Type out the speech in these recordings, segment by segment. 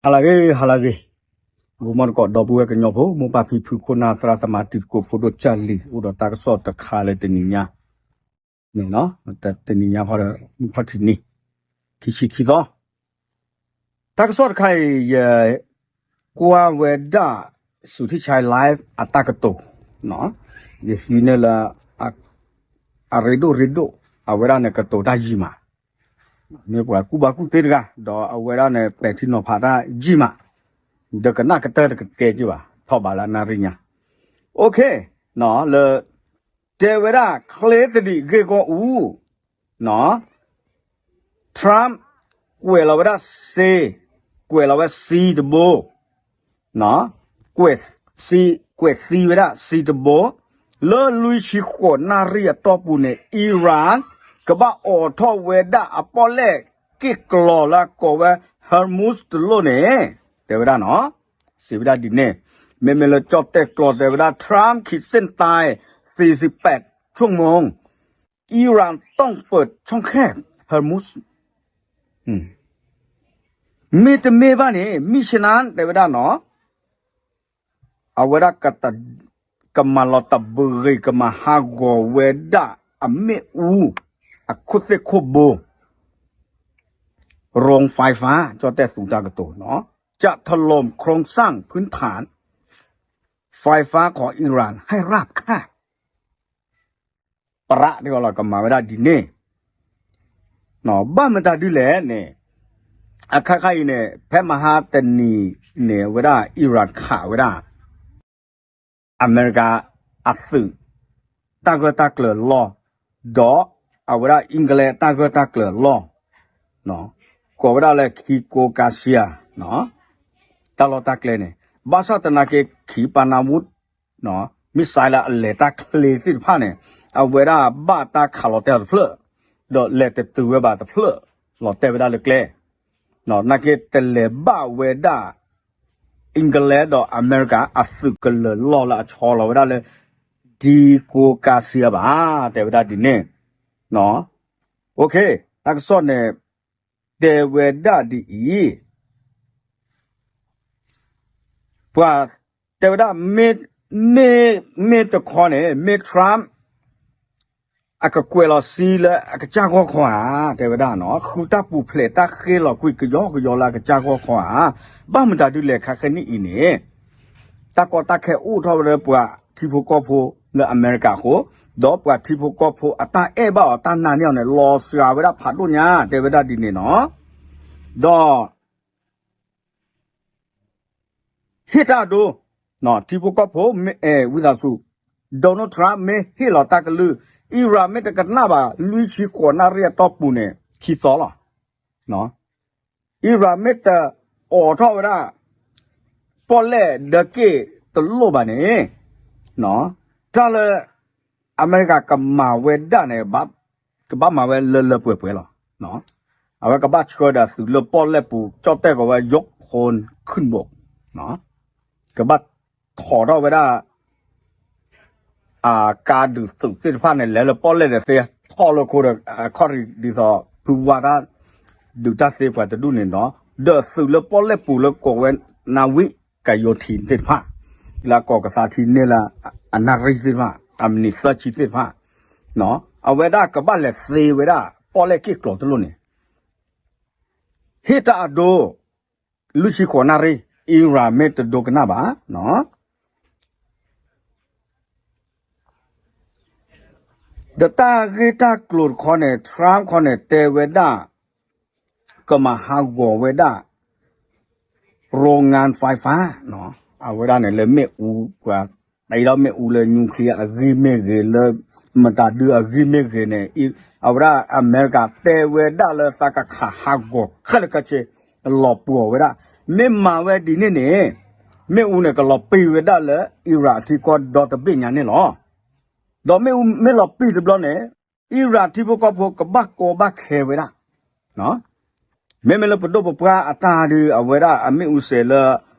ဟါလၢအဂ့ၤ ဟါလၢအဂ့ၤ, ဂီၤမီတကိး ဒီပုၢ်ဝဲၢ်ကညီဖိ မိၢ်ပၢ်ဖံဖု ခိၣ်နၢ်သရၣ်သမါ တံၤသကိး ဖိဒိၣ်ကၢ်လံၤ အိၣ်ဒီးတၢ်ကစီၣ်တခါလၢတနံၤညါန့ၣ်လီၤ. တနံၤညါခီဒီး မုၢ်ခီၣ်ထံးနံၤ ခံဆံခံသီ တၢ်ကစီၣ်တခါအံၤ ယကွၢ်ဝဲဒၣ် စူၤထံၣ်ဆါ live အတၢ်ကတိၤ, ယဟံးန့ၢ်လၢ အရ့ဒိၣ်ရ့ဒိၣ် အဝဲဒၣ်န့ၣ်ကတိၤတၢ်ယံာ်မး, မ့ၢ်ပှၤကူၣ်ဘၣ်ကူၣ်သ့တဂၤ ဒီးအဝဲဒၣ်န့ၣ် ပဲာ်ထံနီၤဖးတၢ်ယံာ်မး, ဒီးကနၣ်ကတၢၢ်တကဲက့ဘၣ် ထီၣ်ဘးလၢအနၣ်ရံၣ်ညါ, လၢ တဲဝဲဒၣ် ချ့သဒံးဂ့ၢ်ဂီၢ်အူ Trump ကွဲးလီၤဝဲဒၣ်စ့, ကွဲးလီၤဝဲစံတဘိ, ကွဲးစံ, ကွဲးသံဝဲဒၣ်စံတဘိ, လၢလွံၢ်ဆံဃိးနၣ်ရံၣ်အတီၢ်ပူၤန့ၣ် Iran ကဘၣ်အိးထီၣ်ဝဲဒၣ်အပီၣ်လဲၣ်က့ၣ်ကျီၤလၢအကိးဝဲ Hormuz တလိၣ်န့ၣ်, တဲဝဲဒၣ်နီၤ, စံးဝဲဒၣ်ဒ်န့ၣ်, မ့မ့ၢ်လၢကၠီၣ်တဲၣ်ကျီတဲဝဲဒၣ် Trump ขีดเส้นตาย สี่สิบแปดชั่วโมง Iran ต้องเปิดช่องแคบ Hormuz မ့တမ့ၢ်ဘၣ်န့ၣ် မ့ၢ်ဆနၣ် တဲဝဲဒၣ်နီၤ, အဝဲဒၣ် ကမၤလီၤတဘုးဂ့ၤ ကမၤဟးဂီၤဝဲဒၣ်အမ့ၣ်အူ အခိၣ်သ့ၣ်ခိၣ်ဘိ โรงไฟฟ้า ကၠီၣ်တဲၣ်သူတၢ်ကတိၤနီၤ, จะถล่มโครงสร้างพื้นฐานไฟฟ้าของอิหร่านให้ราบคาบ ပရၣ်တဂီၤလီၤ ကမၤဝဲဒၣ်ဒ်န့ၣ်, ဘၣ်မတၤဒ်လဲၣ်န့ၣ်, အခါခါအံၤန့ၣ် ဖဲမဟါတနံၤန့ၣ် အဝဲဒၣ် Iran ခးဝဲဒၣ် အမဲရကၤအသုး တၢ်ဂၢၢ်တၢ်ကျၢၤလီၢ်, ဒီးအဝဲဒၣ် အ့ကလံး တၢ်ဂၢၢ်တၢ်ကျၢၤလီၢ်, ကိးဝဲဒၣ်လၢ ခံကိကါစံယၤ တၢ်လီၢ်တၢ်ကျဲန့ၣ်, ဘၣ်ဆၣ်သနာ်က့ ခံပၤနၤဝူ မ့ၢ်စဲးလၢအလဲၤတၢ်ချ့သ့ၣ်တဖၣ်န့ၣ်, အဝဲဒၣ်ဘၣ်တၢ်ခးလီၤတဲာ်အီၤတဖျၢၣ်, ဒီးလဲၤတတုၤဝဲဘၣ်တဖျၢၣ်, လီၤတဲာ်ဝဲဒၣ်လၢကျဲ, နာ်က့တလဲၤဘၣ်ဝဲဒၣ် အ့ကလံးဒီးအမဲရကၤ အသုးကလၢၤလီၢ်လၢအဆီလီၤဝဲဒၣ်လၢ ဒံကိကါစံယၤဘၣ်, တဲဝဲဒၣ်ဒ်န့ၣ်, တၢ်ကစီၣ်န့ၣ် တဲဝဲဒၣ်ဒ်အံၤ, ပှၤတဲဝဲဒၣ် မ့ၢ်တခီန့ၣ် မ့ၢ် Trump အကကွဲးလီၤစံလၢအကစၢ်ဂီၢ်ခီဧါ, တဲဝဲဒၣ်နီၤ, ဃုတၢ်ပူၤဖျဲးတၢ်ဃ့လီၤကွံာ်ကယီကယီလၢအကစၢ်ဂီၢ်ခီဧါ, ဘၣ်မတၤဒ်လဲၣ်ခါခဲနံၣ်အံၤန့ၣ်, တၢ်ကီတၢ်ခဲအိၣ်ထီၣ်ဝဲလၢပှၤထံဖိကီၢ်ဖိလၢအမဲရကၤအဃိ, ဒီးပှၤထံဖိကီၢ်ဖိအတၢ်အဲၣ်ဘၣ်အီၤတၢ်နာ်န့ၢ်အီၤန့ၣ် လီၤစှၤဝဲဒၣ်ဖးဒိၣ်ညါ တဲဝဲဒၣ်ဒ်န့ၣ်နီၤ, ဒီး ဟ့ၣ်တၢ်အဒိ, ထံဖိကီၢ်ဖိမ့ၢ်အဲၣ်ဝံသးစူၤ, Donald Trump မ့ၢ်ဟ့ၣ်လီၤတၢ်ကလုၢ်, Iran မ့ၢ်တကနၣ်ဘၣ် လွံၢ်ဆံဃိးနၣ်ရံၣ်အတီၢ်ပူၤန့ၣ် ခံသီလီၤ. Iran မ့ၢ်တအိးထီၣ်ဝဲဒၣ် ပီၣ်လဲၣ်ဒၢးက့ၣ်တလိၣ်ဘၣ်န့ၣ်, တၢ်လၢ အမဲရကၤကမၤဝဲဒၣ်န့ၣ် ကဘၣ်မၤဝဲလၢလၢပှဲၤပှဲၤလီၤ. အဝဲကဘၣ်ဆှၢဒီးသုးလၢပီၣ်လဲၣ်ပူၤ ကၠီၣ်တဲၣ်ကီးဝဲ ยกพลขึ้นบก ကဘၣ်ထီၣ်ထီၣ်ဝဲဒၣ် အကါဒုးသုးသ့ၣ်တဖၣ်န့ၣ် လဲၤလၢပီၣ်လဲၣ်ဒီးသ့ ထီၣ်လၢခိဒီး အခီၣ်ရံၣ်ဒ်သိး ဖုဝါတၢ်ဒုးတၢ်သ့ပှၤတဒူၣ်န့ၣ်ဒီး ဒီးသုးလၢပီၣ်လဲၣ်ပူၤလၢကိးဝဲ နၢဝံၣ်ကယိၤထံးသ့ၣ်တဖၣ် လၢအကိးကသးထံန့ၢ်လၢအနၣ်ရံၣ်သ့ၣ်တဖၣ် အမံးနံးသၢဆံသ့ၣ်တဖၣ် အဝဲဒၣ်ကဘၣ်လဲၤသ့ဝဲဒၣ် ပီၣ်လဲၣ်က့ၣ်ကျီၤတလိၣ်န့ၣ် ဟ့ၣ်တၢ်အဒိ လွံၢ်ဆံဃိးနၣ်ရံၣ် Iran မ့ၢ်တဒိကနၣ်ဘၣ် ဒီးတၢ်ဂ့ၢ်တၢ်ကျိၤတခီန့ၣ် Trump ခီန့ၣ် တဲဝဲဒၣ် ကမၤဟးဂီၤဝဲဒၣ် โรงงานไฟฟ้า အဝဲဒၣ်န့ၣ်လၢမ့ၣ်အူ ပှၤတဲဒီးမ့ၣ်အူလၢ nuclear အဂံၢ်မ့ၢ်ဂ့ၤ လၢမတၤဒုအဂံၢ်မ့ၢ်ဂ့ၤန့ၣ် အဝဲဒၣ်အမဲရကၤတဲဝဲဒၣ်လၢသးကခးဟးဂီၤခဲလၢာ်ခဲဆ့ လီၤပှီၤဝဲဒၣ် မ့ၢ်မၤဝဲဒ်န့ၣ်န့ၣ် မ့ၣ်အူန့ၣ်ကလီၤပံာ်ဝဲဒၣ်လၢ Iran အထံကီၢ်ဒီတဘ့ၣ်ညါန့ၣ်လီၤ. ဒီးမ့ၣ်အူမ့ၢ်လီၤပံာ်တဘျီန့ၣ် Iran ထံဖိကီၢ်ဖိကဘၣ်ကီဘၣ်ခဲဝဲဒၣ် မ့မ့ၢ်လၢပဒိၣ်ပပှၢ်အတၢ်ဒီး အဝဲဒၣ်အမ့ၣ်အူစဲးလၢ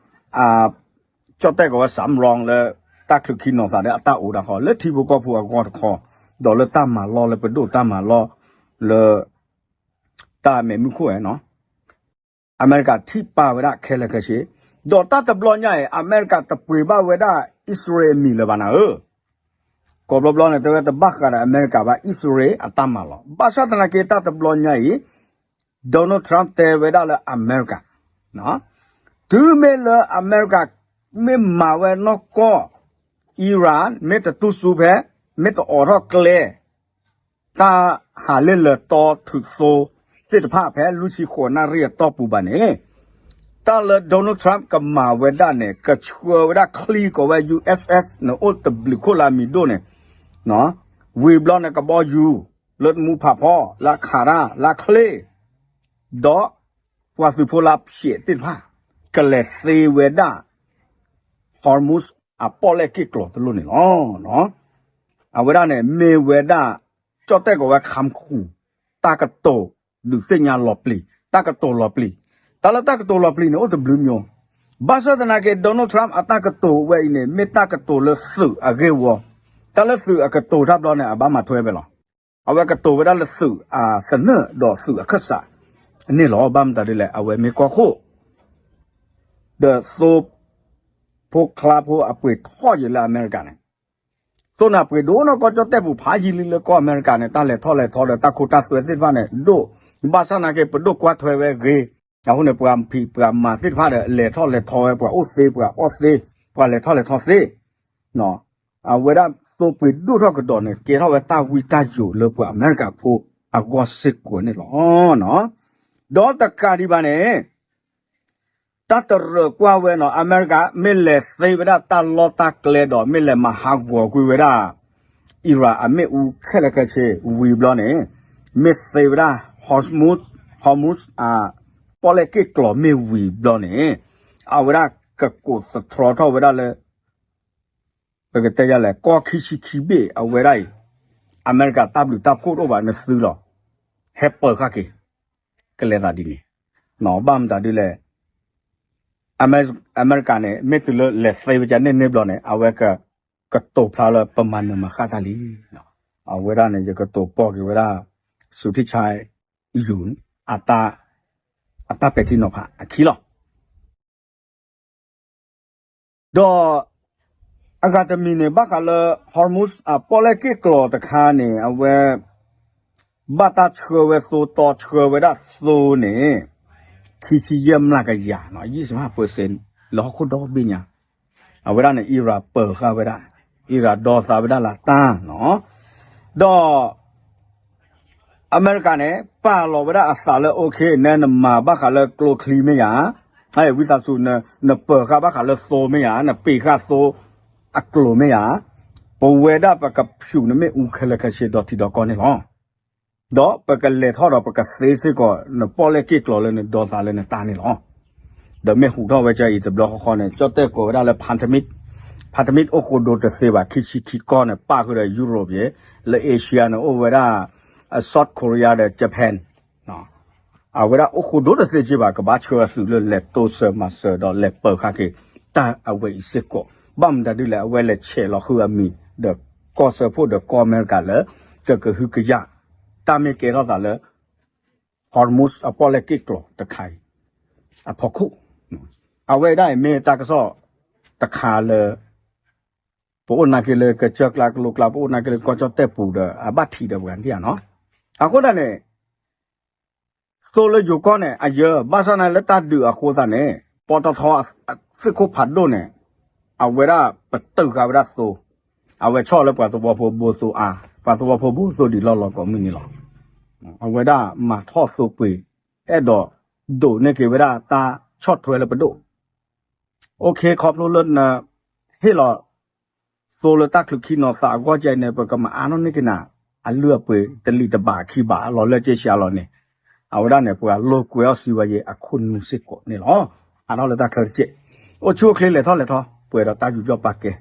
ကၠီၣ်တဲၣ်ကီးဝဲ စးမရီ လၢ တၢ်ချုးခံနီၤသးဒီးအတၢ်အိၣ်တၢ်ဃီ လၢထံဖိကီၢ်ဖိအဂီၢ်တခီ ဒီးလၢတၢ်မၤလီၢ်လၢပဒိၣ်တၢ်မၤလီၢ်လၢ တၢ်မဲာ်မုၢ်ခိၣ်ဝဲနီၤ အမဲရကၤထံၣ်ပာ်ဝဲဒၣ်ခဲလၢာ်ခဲဆ့, ဒီးတၢ်တဘျီညါအံၤ အမဲရကၤတပှ့ၤဘၣ်ဝဲဒၣ်အံၣ်စရ့လးအမံၤလၢၤဘၣ်နၤဧၢ, ကိးဘျီဘျီန့ၣ် တဲဝဲတဘၣ်ဃးဒီးအမဲရကၤဘၣ် အံၣ်စရ့လးအတၢ်မၤလီၤ. ဘၣ်ဆၣ်သနာ်က့ တၢ်တဘျီညါအံၤ Donald Trump တဲဝဲဒၣ်လၢအမဲရကၤ တုၤမ့ၢ်လၢအမဲရကၤ မ့ၢ်မၤဝဲနီၢ်ကီၢ် Iran မ့ၢ်တတူၢ်စူဖဲ မ့ၢ်တအိးထီၣ်ကျဲ တၢ်ဟးလ့ၢ်လၢာ်တီထုးသိသ့ၣ်တဖၣ် ဖဲလွံၢ်ဆံဃိးနၣ်ရံၣ်အတီၢ်ပူၤဘၣ်န့ၣ်, တၢ်လၢ Donald Trump ကမၤဝဲဒၣ်န့ၣ် ကဆှၢဝဲဒၣ်ချံကီးဝဲ ယူၢ်အ့ၣ်စ့ၣ် န့ၣ် အိၣ်တဘျုးခိၣ်လၢအမံၤဒိၣ်န့ၣ်, ဝံၤဘျီန့ၣ် ကဘီယူၤ လၢတမူဖးဖီ လၢအခးတၢ် လၢအချ့ ဒီးပှၤသုးဖိလၢအဖျဲးသ့ၣ်တဖၣ် ကလဲၤသ့ဝဲဒၣ် Hormuz အပီၣ်လဲၣ်က့ၣ်ကျီၤတလိၣ်န့ၣ်လီၤ. အဝဲဒၣ်န့ၣ် မ့ၢ်ဝဲဒၣ် ကၠီၣ်တဲၣ်ကိးဝဲ ခမ်ခူၣ် တၢ်ကတိၤဒုးသ့ၣ်ညါလီၤပျံၤ တၢ်ကတိၤလီၤပျံၤ, တၢ်လၢတၢ်ကတိၤလီၤပျံၤန့ၣ် အိၣ်တဘျုးမၠိ, ဘၣ်ဆၣ်သနာ်က့ Donald Trump အတၢ်ကတိၤဝဲအံၤန့ၣ် မ့ၢ်တၢ်ကတိၤလၢသုးအဂ့ၢ်ဝီ, တၢ်လၢသုးအကတိၤတၢ်ဘျီန့ၣ် အဘၣ်မၤထွဲဝဲလီၤ. အဝဲကတိၤဝဲဒၣ်လၢသုးအသနၢၣ်ဒီးသုးအခၢၣ်စးန့ၣ်လီၤ. ဘၣ်မတၤဒ်လဲၣ် အဝဲမ့ၢ်ကီၢ်ခိၣ် ဒီးသိ ဖိကျါဖိအပှ့ၤထီၣ်ယံာ်လၢအမဲရကၤန့ၣ်, သိန့ၣ်အပှ့ၤဒိၣ်နီၢ်ကီၢ်ကၠီၣ်တဲၣ်ပူၤဖးယံာ်လံလၢကီၢ်အမဲရကၤန့ၣ် တၢ်လဲၤထီၣ်လဲၤထီဒီးတၢ်ခိတၢ်သွဲသ့ၣ်တဖၣ်န့ၣ် ဒိၣ်, ဘၣ်ဆၣ်သနာ်က့ ပဒိၣ်ကွၢ်ထွဲဝဲဂ့ၤ, အဃိန့ၣ် ပှၤဖံးပှၤမၤသ့ၣ်တဖၣ်ဒီး လဲၤထီၣ်လဲၤထီဝဲ ပှၤအိၣ်သ့ ပှၤအီၣ်သ့, ပှၤလဲၤထီၣ်လဲၤထီသ့ အဝဲဒၣ်သိပှ့ၤဒိၣ်ထီၣ်ကဒီးန့ၣ် ကဲထီၣ်ဝဲတၢ်ဝံတၢ်ယိးလၢပှၤအမဲရကၤဖိအဂီၢ်စ့ၢ်ကီးန့ၣ်လီၤ. ဒီးတကးဒံးဘၣ်န့ၣ် တၢ်တရၢၢ်ကွၢ်ဝဲနီၤ အမဲရကၤမ့ၢ်လဲၤသ့ဝဲဒၣ်တၢ်လီၢ်တၢ်ကျဲဒီး မ့ၢ်လဲၤမၤဟးဂီၤကွံာ်ဝဲဒၣ် Iran အမ့ၣ်အူခဲလၢာ်ခဲဆ့ဝံၤဘျီန့ၣ် မ့ၢ်သ့ဝဲဒၣ် Hormuz, Hormuz အပီၣ်လဲၣ်က့ၣ်ကျီၤမ့ၢ်ဝံၤဘျီန့ၣ် အဝဲဒၣ်ကကိးသတြီထီၣ်ဝဲဒၣ်လၢ ပကတဲယၤလဲၣ် ကီၢ်ခံဆံခံဘ့ၣ်အဝဲဒၣ်အံၤ အမဲရကၤတၢ်ဘျုးတၢ်ဖှိၣ်တအိၣ်ဘၣ် နသုလီၤ. ဟဲပၢၤဃာ်က့ၤ ကလဲၤသးဒ်န့ၣ် ဘၣ်မတၤဒ်လဲၣ် အမဲရကၤန့ၣ် မ့ၢ်တုၤလၢလဲၤသ့ဝဲဒၣ်န့ၣ်န့ၣ်ဘျီန့ၣ် အဝဲက ကတိၤဖျါလၢပမၤနၢၤမၤဃၣ်တၢ်လံ. အဝဲဒၣ်န့ၣ် ယကတိၤပိာ်က့ၤဝဲဒၣ် စူၤထံၣ်ဆါ ယူၤ အ အတၢ်ပဲာ်ထံနီၤဖးအခံလီၤ. ဒီးအဂၤတမံၤန့ၣ် ဘၣ်ဃးလၢ Hormuz အပီၣ်လဲၣ်က့ၣ်ကျီၤတခါန့ၣ် အဝဲ ဘၣ်တၢ်ဆှၢဝဲသိတီဆှၢဝဲဒၣ်သိန့ၣ် ခံဆံယဲၢ်မျးကယၤနီၤ ယံၣ်စံးမး percent လၢဟီၣ်ခိၣ်ဒီဘ့ၣ်ညါ အဝဲဒၣ်န့ၣ် Iran ပၢၤဃာ်ဝဲဒၣ် Iran ဒီသးဝဲဒၣ်လၢတၢ်နီၤ ဒီး အမဲရကၤန့ၣ် ပာ်လီၤဝဲဒၣ်အသးလၢ okay နဲ နမၤဘၣ်ဃးလၢကျိချံမ့ၢ်ယၤ, ဝံသးစူၤ နပၢၤဃာ်ဘၣ်ဃးလၢသိမ့ၢ်ယၤ, နပ့ၤဃာ်သိအကျိၤမ့ၢ်ယၤ, ပဝဲဒၣ်ပကဖၠူးနမ့ၣ်အူခဲလၢာ်ခဲဆ့ဒီးထံဒီးကီၢ်န့ၣ်လီၤ. ဒီးပကလဲၤထီၣ်ဒီးပကသ့စ့ၢ်ကီး နပီၣ်လဲၣ်က့ၣ်ကျီၤလၢနဒီသးလၢနတၢ်န့ၣ်လီၤ. ဒီးမ့ၢ်ဟူးထီၣ်ဝဲကအံၤတဘျီဃီဃီန့ၣ် ကၠီၣ်တဲၣ်ကိးဝဲဒၣ်လၢ Pantamid, Pantamid အိၣ်ဃိဒိတသ့ဘၣ် ခံဆံခံကီၢ်န့ၣ် ပၣ်ဃုာ်ဒီး Europe ယဲ, လၢ Asia န့ၣ် အိၣ်ဝဲဒၣ် South Korea ဒီး Japan အဝဲဒၣ်အိၣ်ဃိဒိတသ့က့ဘၣ် ကဘၣ်ဆှၢအသုးလၢလဲၤတိစၢၤမၤစၢၤဒီးလဲၤပၢၤဃာ်က့ၤ တၢ်အဝဲအံၤစ့ၢ်ကီး, ဘၣ်မတၤဒ်လဲၣ် အဝဲလဲၤဆဲးလီၤဃုာ်အမံၤ ဒီးကီၢ်စၢဖှိၣ်ဒီးကီၢ်အမဲရကၤလၢ ကကဟုကယာ် တၢ်မ့ၢ်ကဲထီၣ်သးလၢ Hormuz အပီၣ်လဲၣ်က့ၣ်ကျီၤတခါအံၤ အဖီခိၣ်, အဝဲဒၣ်အံၤမ့ၢ်တၢ်ကစီၣ်တခါလၢ ပအိၣ်နာ်က့ၤလၢကစၢၢ်ကျါကလိကျါ ပအိၣ်နာ်က့ၤလၢကီၢ်ကၠီၣ်တဲၣ်ပူၤဒီး အဘၣ်ထံးဒီးပှၤန့ၣ်ဧါနီၤ, အဃိဒၣ်န့ၣ် သိလၢယိၤကီၢ်န့ၣ် အယၢ ဘၣ်ဆၣ်န့ၣ်လၢတၢ်ဒုးအဃိသတးန့ၣ် ပီတီထီသ့ၣ်ခိၣ်ဖးဒိၣ်န့ၣ် အဝဲဒၣ်ပတုာ်ဃာ်ဝဲဒၣ်သိ, အဝဲဆီၣ်လၢပှၤသဝီဖိဘိသိအါ, ပှၤသဝီဖိဘိသိဒ်လီၢ်လီၢ်ကိးမုၢ်နံၤလီၤ. အဝဲဒၣ်မၤထီၣ်သိပှ့ၤ အဲၣ်ဒိးဒိးန့ၢ်က့ၤဝဲဒၣ်တၢ်ဆီၣ်ထွဲလၢပဒိၣ် okay ခီဖျိလၢန ဟ့ၣ်လီၤ သိလၢတၢ်ချုးခံနီၤသးအဂီၢ်ကဲန့ၣ် ပကမၤအါထီၣ်န့ၢ်က့ၤနၤ အလုၢ်အပှ့ၤတလံာ်တဘးခံဘး အလီၤလၢက့ဆံးအလီၢ်န့ၣ်, အဝဲဒၣ်န့ၣ် ပှၤလိာ်ကွဲအီၣ်စံးဝဲယဲအခိၣ်နူာ်စ့ၢ်ကီးန့ၣ်လီၤ. အါထီၣ်လၢတၢ်ချၢတကဲး, အိၣ်ဆူၣ်အိၣ်ချ့လဲၤထီၣ်လဲၤထီ ပှဲၤဒီးတၢ်ယူးယီၣ်ပာ်ကဲ